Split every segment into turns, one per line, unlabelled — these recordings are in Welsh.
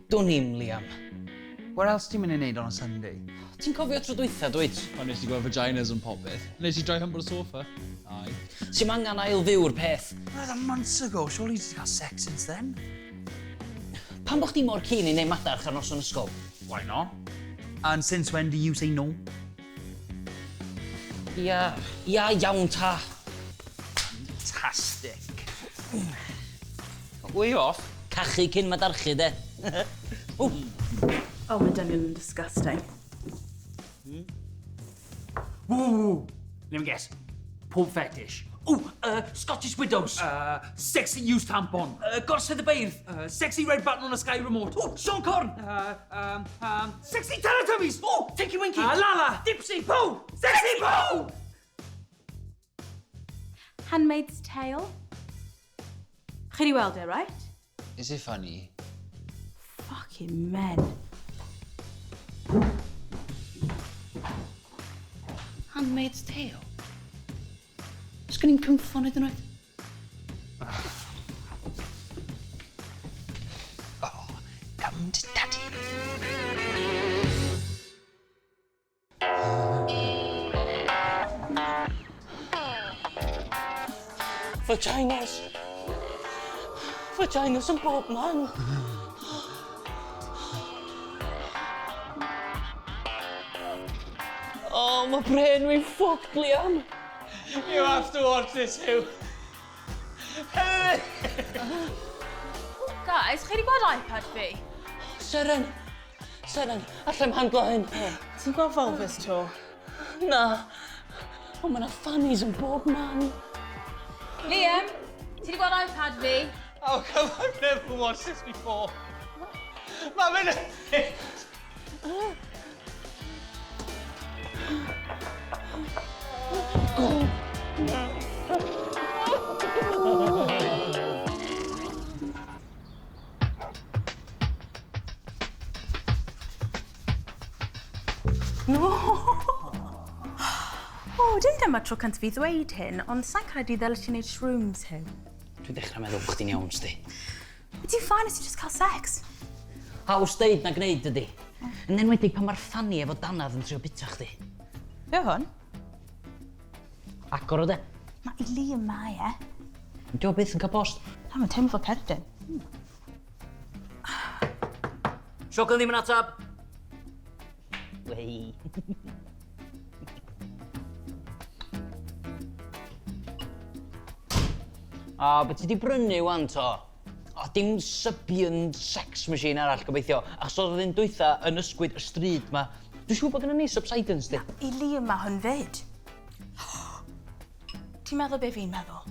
Dwn i'm, Liam.
What else ti'n mynd i neud on a Sunday?
Ti'n cofio tro dwytha, dwyt?
Pan nes i gweld vaginas yn popeth. Nes i droi humble sofa. Aye.
Ti'm angan ail-fyw'r peth.
That was months ago. Surely ti 'di cael sex since then?
Pam bo chdi mor keen i neud madarch ar noson ysgol?
Why not? And since when do you say no?
Ia, ia, iawn ta.
Fantastic. Where you off?
Cachu cyn madarchu, de.
Oh, mae dynion yn disgusting.
Woo! Let me guess. Porn fetish.
Ooh, Scottish Widows.
Sexy used tampon.
Gorsedd y Beirdd.
Sexy red button on a Sky remote.
Ooh, Siôn Corn.
Sexy Teletubbies.
Ooh, Tinky Winky.
Lala.
Dipsy. Pooh.
Sexy Pooh!
Handmaid's Tale. Chi di weld e, right?
Is it funny?
Fucking men.
Handmaid's Tale? Sgwn i'm cynffon hyd yn oed.
Oh, come to daddy.
Vaginas. Vaginas yn bob man. Oh, mae brain fi'n fucked, Liam.
You have to watch this, Huw.
Guys, chi di gweld iPad fi?
Seren! Seren, allai'm handlo hyn.
Ti'n gweld vulvas to?
Na. O, mae yna fannies yn bob man.
Liam, ti di gweld iPad fi?
Oh, come on, I've never watched this before. Mae fe'n...
No! O, dim dyma tro cyntaf fi ddweud hyn, ond sa'n credu ddylai ti wneud shrooms hyn.
Dwi'n dechrau meddwl bod chdi'n iawn, sti.
Wyt ti'n fine os ti just cael sex?
Haws deud na gwneud, dydy. Yn enwedig pan mae'r ffani efo danadd yn trio bita chdi.
Be hwn?
Agor o de.
Mae i Liam mae e.
Dio byth yn cael post.
Na, mae'n teimlo fel cerdyn.
Siocyn ddim yn atab. Wei. O, be ti di brynu wan to? O, dim Sybian sex machine arall gobeithio, achos oedd un dwytha yn ysgwyd y stryd ma. Dwi'n siŵr bod gynnon ni subsidence di.
I Liam mae hwn fyd. Ti'n meddwl be fi'n meddwl?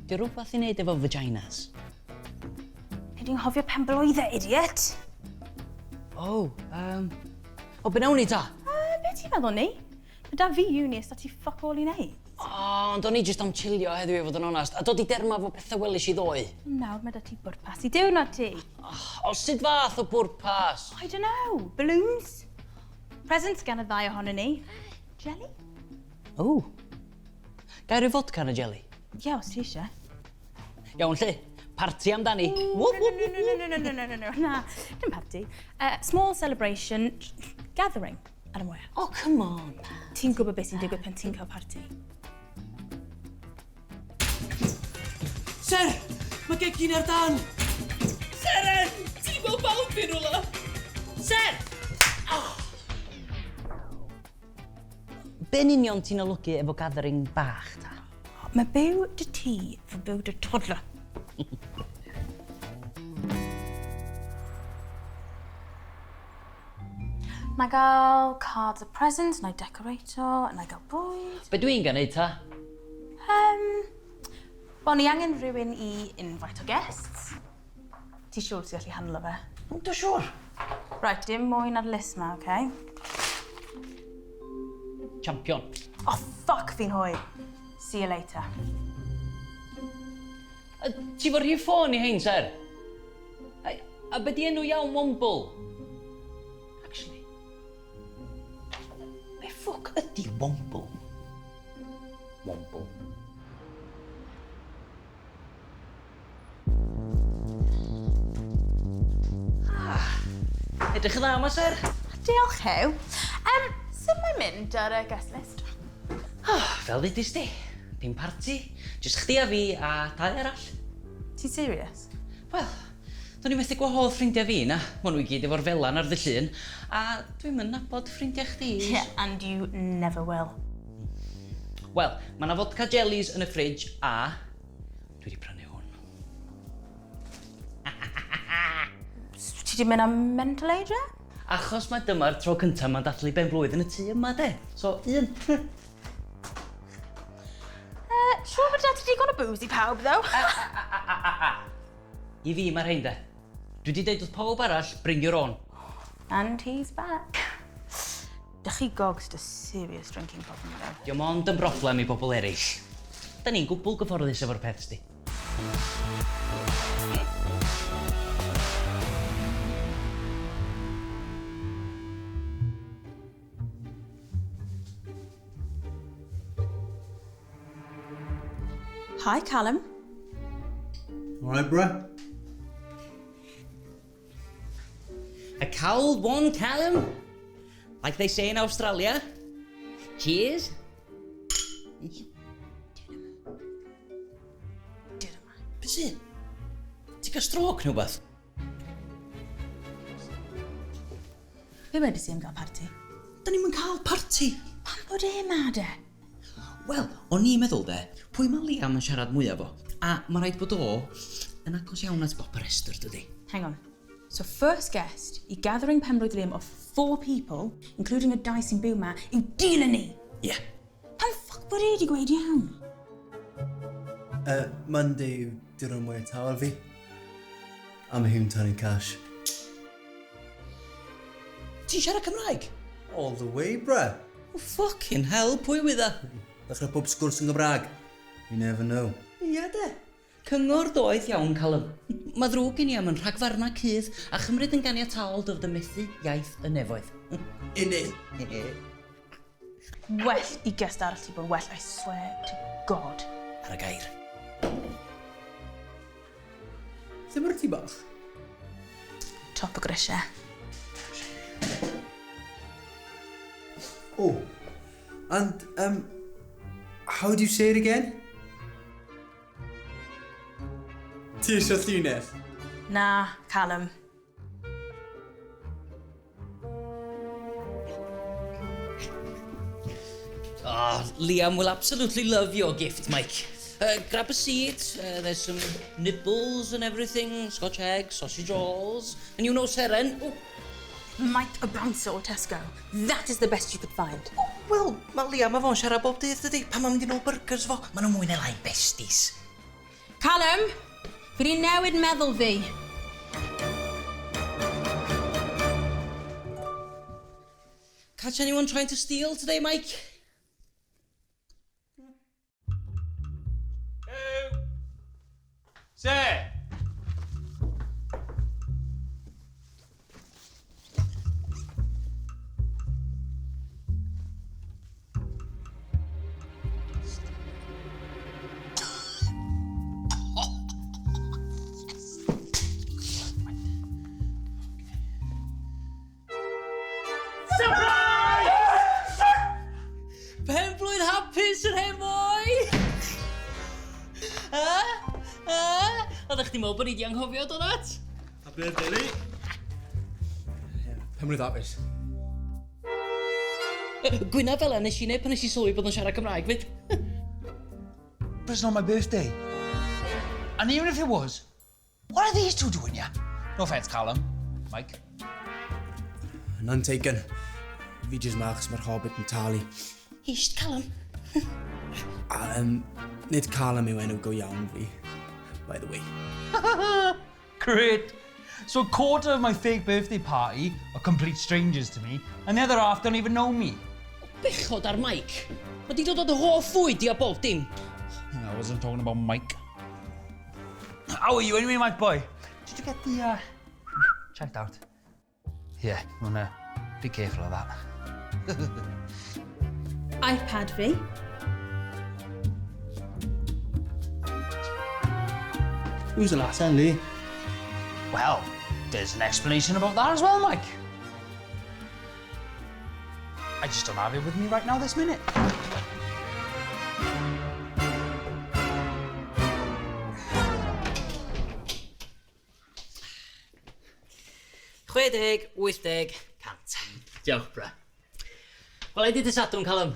Di rhywbeth i wneud efo vaginas?
Fi di'n nghofio pen blwydd e, idiot!
O, o, be nawn ni ta?
Be ti'n meddwl ni? Mae da fi uni a 'sda ti fuck all i neud.
O, ond o'n i jyst am chillio heddiw i fod yn onast, a dod i derma fo pethau welis i ddoe.
Nawr mae da ti bwrpas i diwrnod ti.
O, sut fath o bwrpas?
I don't know. Balloons? Presents gan y ddau ohonon ni. Jelly?
O. Ga i roi fodca yn y jelly?
Ie, os ti eisiau.
Iawn, lle. Parti amdani.
No, no, no, no, no, no, no, no, no, no, na. Dim party. Small celebration gathering ar y mwyaf.
Oh, come on.
Ti'n gwybod beth sy'n digwydd pan ti'n cael parti?
Ser! Mae gegin ar dan! Seren! Ti'n gweld bawb fi rwla? Ser! Oh. Be'n union ti'n olygu efo gathering bach, ta?
Mae byw dy ti fy byw dy toddler. Na i gael cards a presents, na i decorato, na i gael bwyd.
Be dwi'n gael neud ta?
Wel, ni angen rhywun i invite o guests. Ti siŵr ti'n gallu handlo fe?
Yndw siŵr.
Right, dim mwy na'r list ma, oce?
Champion.
Oh, fuck, fi'n hwyr. See you later.
Ti fo rhif ffôn i hein, ser? A be di enw iawn Womble? Actually, be ffwc ydi Womble? Womble. Edrych yn dda yma, sir.
Diolch, Hew. Sut mae'n mynd ar y guest list?
Fel ddudis di, dim parti, jyst chdi a fi a dau arall.
Ti'n serious?
Wel, do'n i methu gwahodd ffrindiau fi na, maen nhw i gyd efo'r felan ar ddy llun, a dwi'm yn nabod ffrindiau chdi.
Yeah, and you never will.
Wel, mae 'na fodca jellies yn y fridge a dwi wedi prynu hwn.
Ti di mynd am mental age, e?
Achos mae dyma'r tro cyntaf mae'n dathlu ben blwydd yn y tŷ yma, de. So, un.
Siŵr bod 'da ti digon o booze i pawb, though.
I fi mae'r rhain, de. Dwi wedi deud wrth pawb arall, bring your own.
And he's back. Dych chi gogs 'da serious drinking problem, though.
Dio mond yn broblem i bobl eraill. Da ni'n gwbl gyfforddus efo'r peth, sti.
Hi, Callum.
All right, bruh?
A cold one, Callum. Like they say in Australia. Cheers. Be sy? Ti'n cael stroke neu beth?
Be wedys i am gael parti?
Da ni'm yn cael parti.
Pam bod e ma de?
Wel, o'n i'n meddwl de, pwy mae Liam yn siarad mwyaf fo? A mae rhaid bod o yn agos iawn at bop y rhestr, dydy.
Hang on. So first guest i gathering penblwydd Liam of four people, including y dau sy'n byw ma, yw dealer ni!
Ie. Yeah.
Pam ffuck bod e di gweud iawn?
Monday yw diwrnod mwyaf tawel fi. A mae hi'n tynnu cash.
Ti'n siarad Cymraeg?
All the way, bruh.
Oh, fucking hell, pwy wydda?
Ddechrau pob sgwrs yn Gymraeg. You never know.
Ia de. Cyngor doeth iawn, Callum. Mae ddrwg gen i am yn rhagfarna cudd a chymryd yn ganiataol dy fod yn methu iaith y nefoedd.
Innit.
Well i guest arall ti bod well, I swear to God.
Ar y gair.
Ddim ar ti bach?
Top y grisiau.
Oh, and, how do you say it again? Ti eisiau llinell?
Na, Callum.
Oh, Liam will absolutely love your gift, Mike. Grab a seat. There's some nibbles and everything. Scotch eggs, sausage rolls. And you know Seren. Oh,
Mike, a brown o Tesco. That is the best you could find.
Oh, wel, mae Liam a fo'n siarad bob dydd, dydy. Pan mae'n mynd i nôl burgers fo, maen nhw mwy neu lai'n besties.
Callum, fi di newid meddwl fi.
Catch anyone trying to steal today, Mike?
Ew. Se!
Pen blwydd hapus yr hen foi! Ha? Ha? Oeddech chdi'n meddwl bod ni di anghofio, Donat?
Happy birthday, Lee. Pen blwydd hapus.
Gwyna fel nes i neud pan nes i sylwi bod yn siarad Cymraeg fyd.
But it's not my birthday. And even if it was, what are these two doing here? No offence, Callum. Mike.
None taken. Fi jyst ma achos mae'r Hobbit yn talu.
Isht, Callum.
A nid Callum yw enw go iawn fi, by the way.
Great. So a quarter of my fake birthday party are complete strangers to me, and the other half don't even know me.
Bechod ar Mike. Mae di dod o dy hoff fwyd di a bob dim.
I wasn't talking about Mike. How are you anyway, Mike boy? Did you get the, checked out? Yeah, you wanna be careful of that.
iPad fi.
Who's the last then, Lee?
Well, there's an explanation about that as well, Mike. just don't have it with me right now this minute.
60, 80, 100. Diolch, bra. Wel, ei di dy Sadwrn, Callum.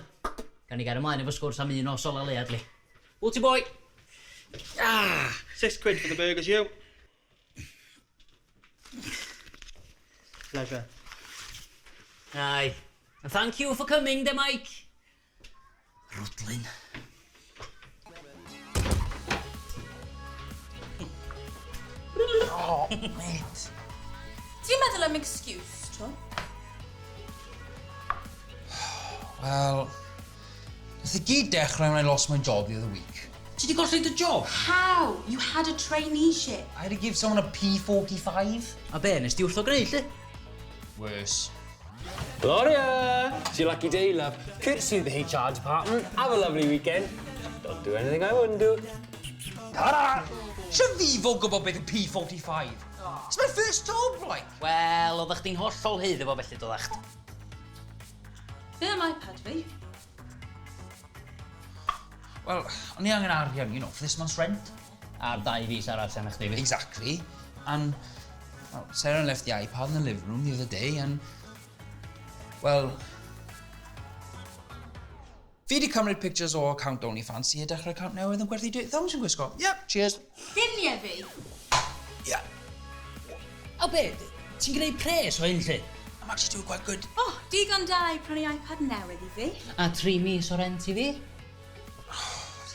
Gan i gael ymlaen efo sgwrs am un o sola lead, li. Wt ti boi? Ah!
£6 for the burgers, you. Pleasure.
Aye. And thank you for coming, de Mike. Rwdlyn.
Oh, mate.
Ti'n meddwl am excuse, to?
Wel, nath i gyd dechrau when I lost my job the other week. Ti di golli dy job?
How? You had a traineeship.
I had to give someone a P45.
A be, nes di wrtho greu, lle?
Worse.
Gloria! It's your lucky day, love. Courtesy of the HR department. Have a lovely weekend. Don't do anything I wouldn't do.
Ta-da! Sian fi fod gwybod beth yw P45? It's my first job, like.
Wel, oeddech chdi'n hollol hydd efo felly, doeddach.
Be am iPad fi?
Wel, o'n i angen arian, you know, for this month's rent.
A'r dau fis arall sy'n chdi fi.
Exactly. And, well, Sarah left the iPad in the living room the other day and, well, fi di cymryd pictures o account OnlyFans i a dechrau account newydd yn gwerthu dirty thongs yn gwisgo. Yep, cheers.
Lluniau fi?
Yeah.
O be, ti'n gwneud pres o hyn, lle?
I'm actually doing quite good.
Oh, digon da i prynu iPad newydd i fi.
A 3 mis o rent i fi?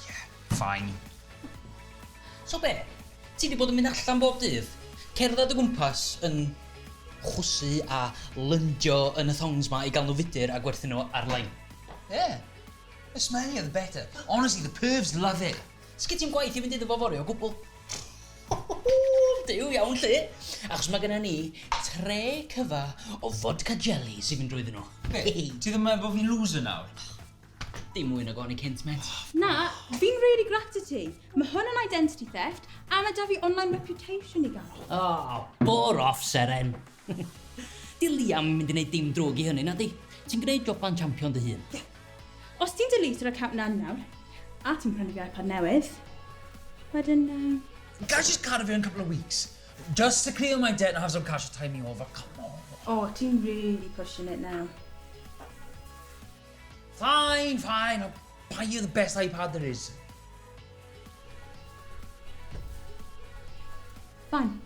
Yeah, fine.
So be, ti di bod yn mynd allan bob dydd, cerdded o gwmpas yn chwsu a lyndio yn y thongs ma i gael nhw fudur a gwerthu nhw ar-lein.
Yeah. The smellier, the better. Honestly, the pervs love it.
Sgyn ti'm gwaith i fynd iddo fo fory o gwbl? Duw iawn lle. Achos mae genna ni tre cyfa o vodka jelly sy'n mynd drwyddyn nhw.
Be? Ti ddim yn meddwl bod fi'n loser nawr?
Dim mwy nag o'n i cynt, met.
Na, fi'n really grat i ti. Mae hwn yn identity theft, a mae da fi online reputation i gael.
Oh, bore off, Seren. Di Liam yn mynd i wneud dim drwg i hynny, na di? Ti'n gwneud joban champion dy hun.
Os ti'n delete yr account na nawr, a ti'n prynu fi iPad newydd, wedyn...
Can I just cadw fi in a couple of weeks? Just to clear my debt and have some cash to tide me over. Come on.
Oh, ti'n really pushing it now.
Fine, fine. I'll buy you the best iPad there is.
Fine.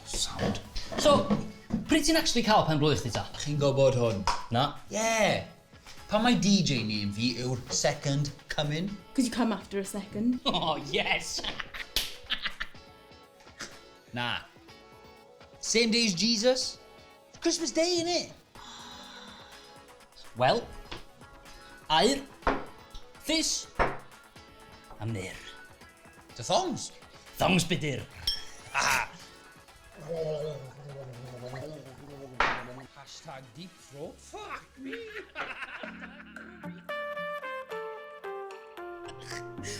Sound.
So, pryd ti'n actually cael pen blwydd chdi ta?
Chi'n gwybod hwn?
Na.
Yeah. Pan mae DJ name fi yw'r second coming.
Because you come after a second.
Oh, yes!
Na. Same day as Jesus. It's Christmas Day, innit?
Wel, aur, ffys, a myrrh.
The thongs.
Thongs budur.
#DeepThroat. Fuck me.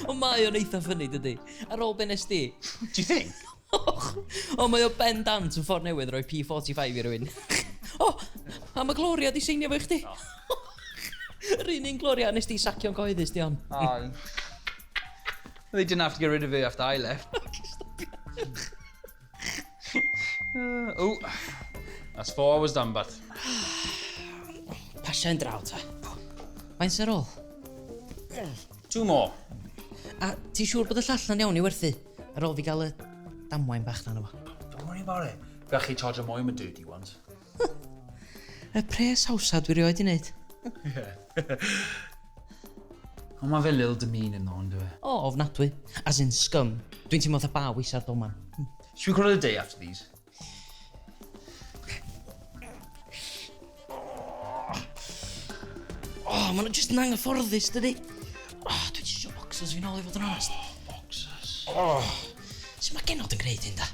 Ond mae o'n eitha funny, dydy. Ar ôl be nes di.
Do you think?
O, mae o bendant yn ffordd newydd roi P45 i rywun. O, a mae Gloria di seinio fo i chdi. Yr un un Gloria nes di sacio'n cyhoeddus, di on.
Aye. They didn't have to get rid of it after I left. Oh, that's 4 hours done, but.
Pasiau'n draw ta. Faint sy'n ar ôl?
Two more.
A ti'n siŵr bod y llall na'n iawn i werthu? Ar ôl fi gael y damwain bach na fo.
Don't worry about it. Fi allu charge mwy am y dirty ones.
Y pres hawsa dwi rioed i wneud.
Ond mae fe little demeaning though, ynddo fe?
O, ofnadwy. As in scum. Dwi'n teimlo fatha baw isa'r doman.
Should we call it a day after these?
O, oh, maen nhw jyst yn anghyfforddus, dydi? O, oh, dwi jyst eisiau boxers fi nôl i fod yn onest.
Boxers.
Oh. Sut mae genod yn gwneud hyn, da?